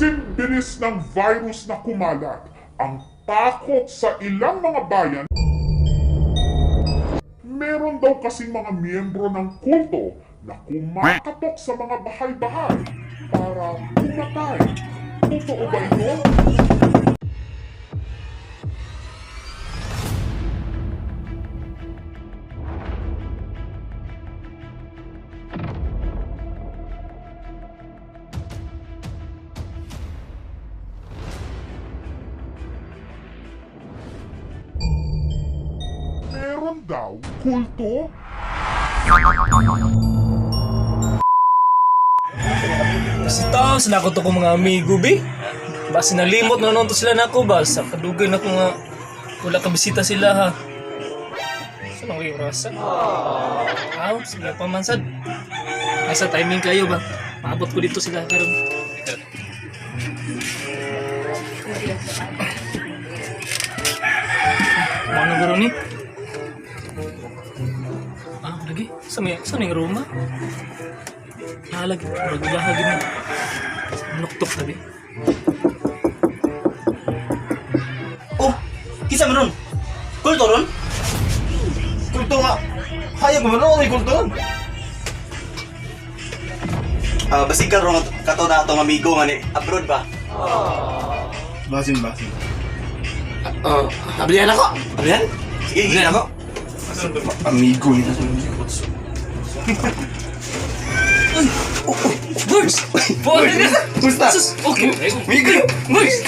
Kasing bilis ng virus na kumalat, ang takot sa ilang mga bayan. Meron daw kasing mga miyembro ng kulto na kumakatok sa mga bahay-bahay para pumatay. Totoo ba ito? Meron daw kulto? Kasi taas na ako to ko mga amigo, be. Basta nalimot na noon to sila na ako ba? Sa kadugay na ko nga wala ka bisita sila ha. Saan ang rasa? Ah, sige pa man sad. Nasa timing kayo ba? Maabot ko dito sila karon. Mo na guro ni? Ah, lagi. Sa may ruma? Nalag, murag lahag na. Nuktok tabi. Oh, kisa man ron? Kulto ron? Kulto nga. Hayag mo ron, kulto ron. Ah, basig ka ron kato na atong amigo nga ni abroad ba? Basin, basin. Oh, ablihan ako. Ablihan? Sige, sige. Ablihan ako. Amigo nila sa mga. Birds! Kumusta? Sus, okay. Migo! Birds!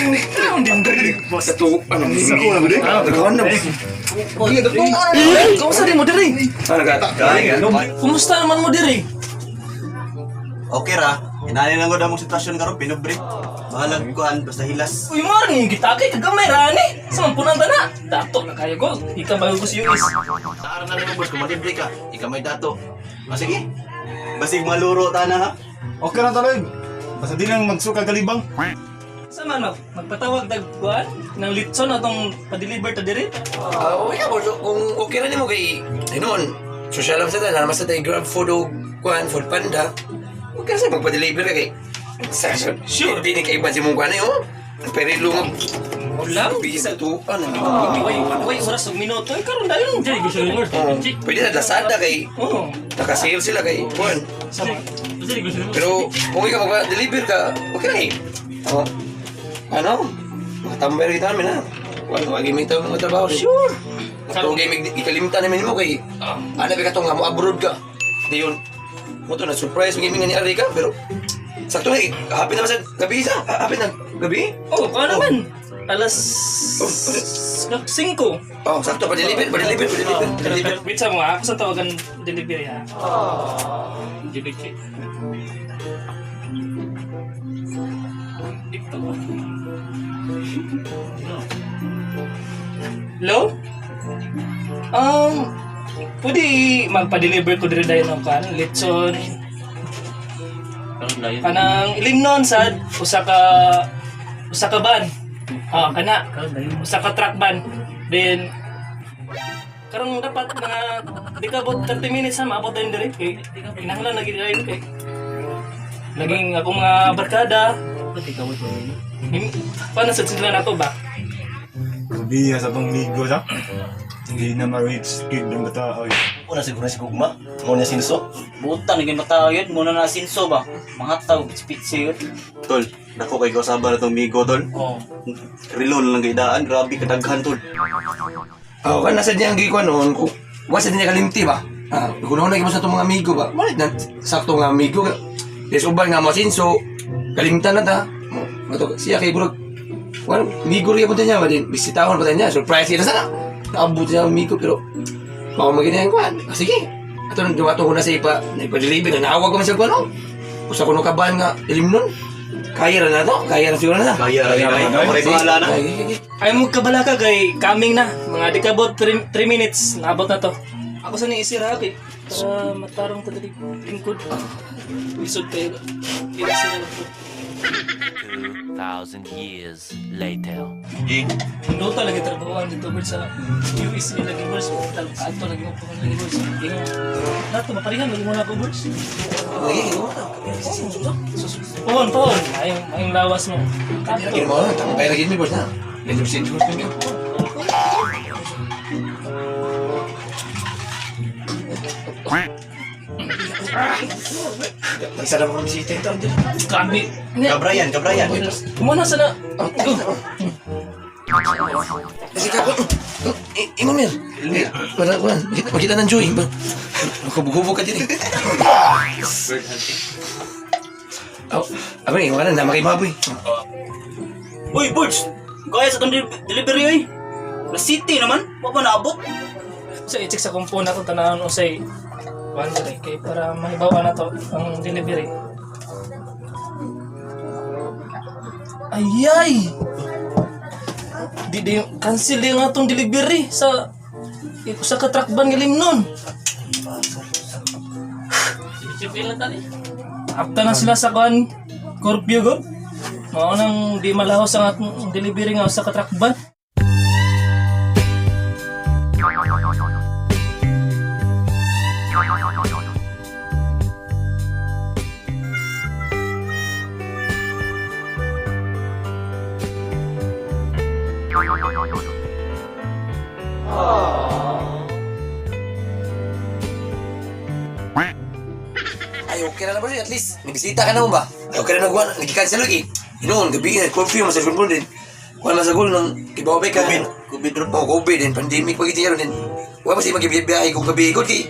Sa to, ano, amigo na ba din? Nagkawan na. Kamusta din mo diri? Ah, nagata. Kumusta naman mo diri? Okay ra. Inani lang gud among sitwasyon karon pinubre. Bahalag kuan basta hilas. Uy, mo rin kita kay kagamay ra ni. Sa mampunan ta na. Dato na kayo ko. Ikaw bago ko si US. Tara na nimo boss kung malibre ka, ikaw may dato. Ah, sige. Basig maluro ta na ha. Okay na taloy. Basta di lang magsuka kalibang. Sa man mag magpatawag dag kuan ng litson atong pa-deliver ta diri. Ah, okay ka, boss. Kung okay na nimo kay, ayun, social lang sa tayo, naman sa tayo, grab food o kuan, food panda. Huwag ka sa magpa-deliver ka kay. Sa, Sure. Hindi ni kaiba si mong kuan eh, oh. Pero nga, Wala. bisa to, ano, Way, way oras ug minuto. Ay karon dayon. Oh, pwede na Lazada kay, Oh. naka-sale sila kay, kuan. Sama. Pero kung ikaw magpa-deliver ka, okay na eh. Oh. Ano? Makatambay rin kita namin ha. Wala, wag may tao mga trabaho. Sure. Ito game, ikalimtan namin mo kay... Ano ba ka itong nga mo abroad ka? Di yun. Mo to na surprise, may nga ni Ari ka, pero... Sakto na eh. Happy naman sa gabi isa. Happy na gabi. Oh, kuan naman. Alas 5. Oh, sakto pa-deliver, pa-deliver, pa-deliver, pa-deliver. Wait sa mga ako sa tawagan delivery ha. Ito. Hello? Um, pwede magpa-deliver ko diri dayon ng kan, litson. Kanang ilimnon sad usa ka van. Ah, kana. Usa ka truck van. Then karon dapat mga di ka about 30 minutes ha maabot tayo diri kay kinahanglan lagi dayon kay naging akong mga barkada. Paano sa sila nato ba? Grabe sa tong migo sa. Hindi na ma-reach kid ng bata. Oy. Una siguro si Gugma. Mo na sinso. Buta naging mata yun, muna na sinso ba? Mga tao, pitsi yun. Tol, dako kay kausaba na tong migo tol. Oo. Rilo na lang gaidaan, grabe kadaghan tol. Oh, kan nasa niya ang gikuan noon ko. Wasa niya kalimti ba? Ah, kung na mo sa itong mga amigo ba? Malit na sakto nga amigo. Des uban nga mo sinso, kalimtan na ta. Mo ato siya kay burag. Wala, migo rin punta niya ba din. Bisitahon pa niya, surprise kita sana. Naabot niya ang amigo pero baka maginayan kuan. Ah, sige. Ato nang dumato ko na sa ipa, naipa-deliver na naawag ko man siya kuan. Oh. Usa ko no kaban nga ilim nun. Kaya ra na to, kaya ra siguro na. Kaya ra kaya. Ako bahala na. Ay, sige. Ay mo kabala ka kay coming na. Mga di ka about 3 minutes naabot na to. Ako sa ni isira kay para matarong ta diri lingkod. Lisod kayo. Isira lang po. 2,000 years later. Jing. Luto lagi trabahoan dito birds sa US ni lagi birds. Adto lagi mo pa lagi birds. Ingon. Nato maparihan lagi mo na ako birds. Lagi, Pohon, pohon. Ayong, ayong lawas mo. Kaya mo, tambay lagi ni boss na. Medyo sin ko niyo. Nagsara mo kami si Tito. Grabe. Kabrayan, kabrayan. Kumana sana. Go. Kasi ka, imo mir. Wala, wala. Makita ng joy. Hubog-hubog ka din eh. Bird hunting. Oh, ako ni, wala na, makimaboy. Uy, Birds! Kaya sa itong delivery oy. Na city naman, wa pa naabot. Sa i-check sa kong phone ako tanawon usay. Kuan diri kay para mahibaw na to ang delivery. Ayay! Di di cancel di nga tong delivery sa sa ka truck ban nga limnon. Apta na sila sa kuan Scorpio go. Mao nang di malahos ang atong delivery nga sa ka truck ban. Ay, okay na lang boss, at least. Nagbisita ka na mo ba? Ay, okay na nagkuhan. Nag-cancel lagi. Inoon, gabi na, curfew, masal ko din. Kuhan man sa goal ng ibawabay ka. COVID, COVID ron. Oh, COVID din, pandemic pag iti din. Wala pa siya magibiyahe kung gabi ko kay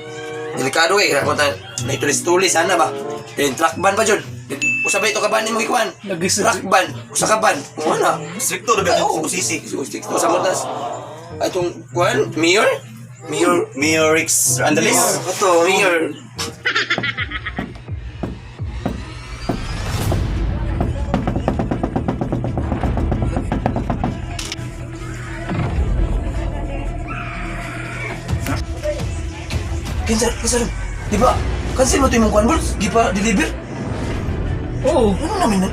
delikado kay kung ta may tulis-tulis sana ba. Then truck ban pa jud. Then, Usa ba ito ka ban nimo gikuan? Truck ban, usa ka ban. Wala. Stricto na ba? Oo, Usisi. Stricto sa motas. Atong kuan, mayor? Mayor Mayor Rex Andalis. Ato, mayor. Kinsa, kinsa, di ba? Cancel mo ito yung kuan, boss? Di pa deliver? Oo, Ano namin na?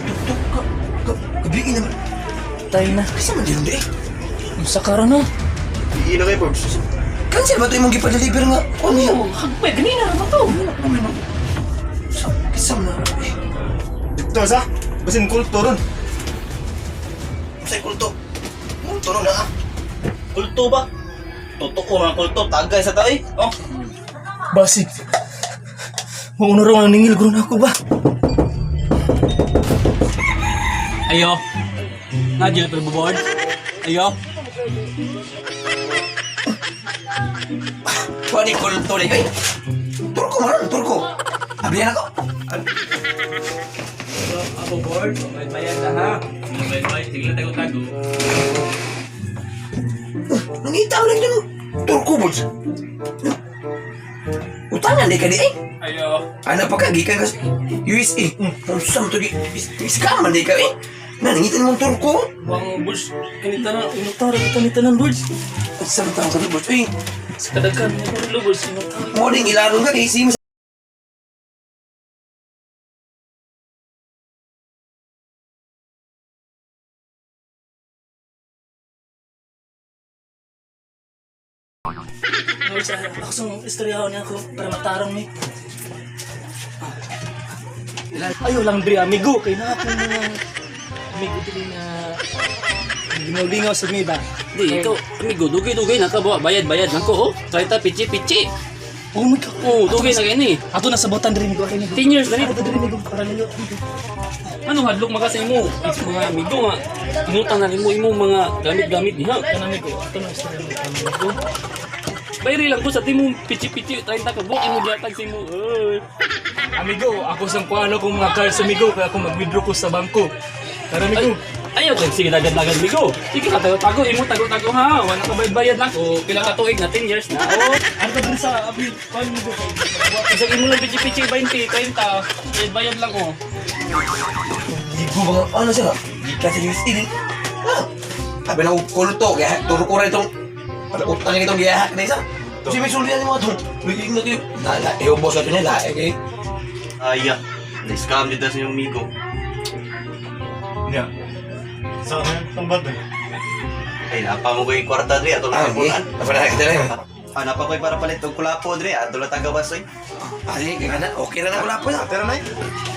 Tuktok ka, ka, gabi naman. tayo na. Kasi man din eh. Unsa karon no? Hindi na kayo, Birds. Cancel ba ito yung gipa-deliver nga? Kuan niya? Oh, hagpay ganina ra ba to? Ano namin na? Sa, kisam na. Eh, Dito sa. Basin kulto ron. sa kulto. Kulto na ah. Kulto ba? Totoo mga kulto, tagay sa tao eh. Oh, Basig. Mauna raw ang ningil guro na ako ba? Ayo. Nadyo na board. Ayo. Kuan ni kulto ni. Ay, Turko maron, Turko. Ablihan ako. Ako board. May bayad na ha. May bayad. Sige lang tago-tago. Nangita mo lang dyan. Turko, boss. Utangan di ka di eh. Ayo. Ano pa ka, gikan ka sa USA. Ang sam to, iskaman di ka eh. Na, nangitan mong Turko. Wang boss, kanita na inutara kita ni tanan boss. Ang sam taong sa boss. Eh, Sa kadaghan ni ko boss inutara. mo ding ilaron ka kay sim Boss, ako sa istorya niya ako para matarong ni. Ayo lang diri amigo kay na ako mga amigo diri na ginawlingaw sa mi ba. Di, ikaw, amigo, dugay-dugay na ka ba? Bayad-bayad lang ko, oh. Kahit ta, pichi-pichi. Oh my God. Oh, dugay na kayo ni. Ato na sa botan diri amigo kay 10 years na ni. Ato diri amigo para nilo. amigo. Ano, hadlok maka sa imo? Mga amigo nga. Inutang na nimo imong mga gamit-gamit niya. Kan amigo, ato na istorya mo amigo. Bayri lang ko sa timong pichi-pichi. 30 ka buok, imo gihatag sa imo. Oy. Amigo, ako sang kuano kong mga cards amigo kaya ako mag-withdraw ko sa bangko. Tara amigo. Ayaw kay sige dagad-dagad migo. Sige ka tago-tago, imo tago-tago ha. Wala ka bayad-bayad lang ko. Pila ka tuig na 10 years na. Oh. Ano ka dun sa abi? Kuan amigo kay. Kasi imo lang pichi-pichi 20, 30. Bayad-bayad lang ko. Ligo ba nga? Ano siya? Gikan sa USA din. Ah, Sabi lang ko kulto, kaya turo ko rin itong utang niya itong giyahak na isa. Kasi may sulian yung mga itong, nagiging na kayo. Nala, eh, boss natin niya, lae kayo. Ay, ah. Na-scam dito sa inyong migo. Nya. Sa ano itong bato? Ay, napa mo ko yung kwarta dre. Ato Ah, lang okay. punan. Napanahan kita na yun. Ah, napa ko yung para palit og kulapo dre. Ato lang tagawas oy. Ah, sige, kaya na. Okay na na, wala po na. Tara na eh.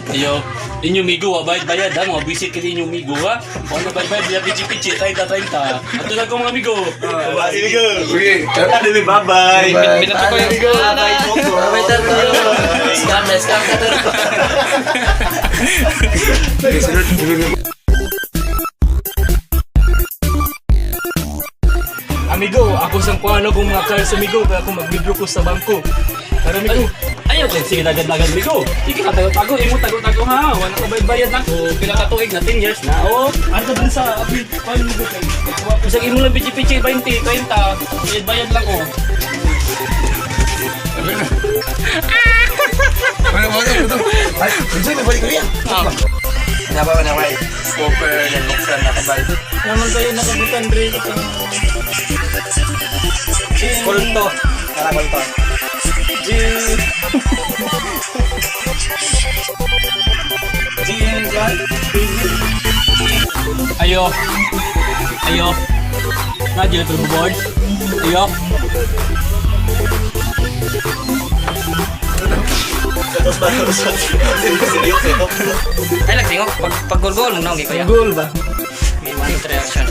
Ayo, inyo migo wa bayad bayad ha, mga visit kasi inyo migo ha. Wa na bayad bayad biya pichi pichi 30 30. Ato na ko mga amigo. Bye, amigo. Okay. Bye-bye. Bye. Binato ko yung- Bye, Coco. Bye, Tarto. Scam, na, scam ka, Tarto. Okay, sunod, sunod. Amigo, ako sang kuano kung mga cars, amigo, kaya ako maglibro ko sa bangko. Tara, amigo. Ayo kay sige lagad-lagad migo. Sige ka tago-tago imo tago-tago ha. Wa na ka bayad bayad na ko. Pila ka tuig na 10 years na. Oh, Ano dun sa abi, kuan amigo kay. bisag imo lang pichi pichi 20 30. Bayad bayad lang oh. Ano, ano, ano? Ay, minsan may balik ko yan. Napa na may open and buksan na kabay. Naman kayo nakabutan dre. Kulto. Tara, kulto. G. G. Ayo. Ayo. Na dili to board. Ayo. Seryoso ito. Ay, nagtingok. Pag, pag gol-gol, nung naungi ko yan. Goal ba? May mga reaction.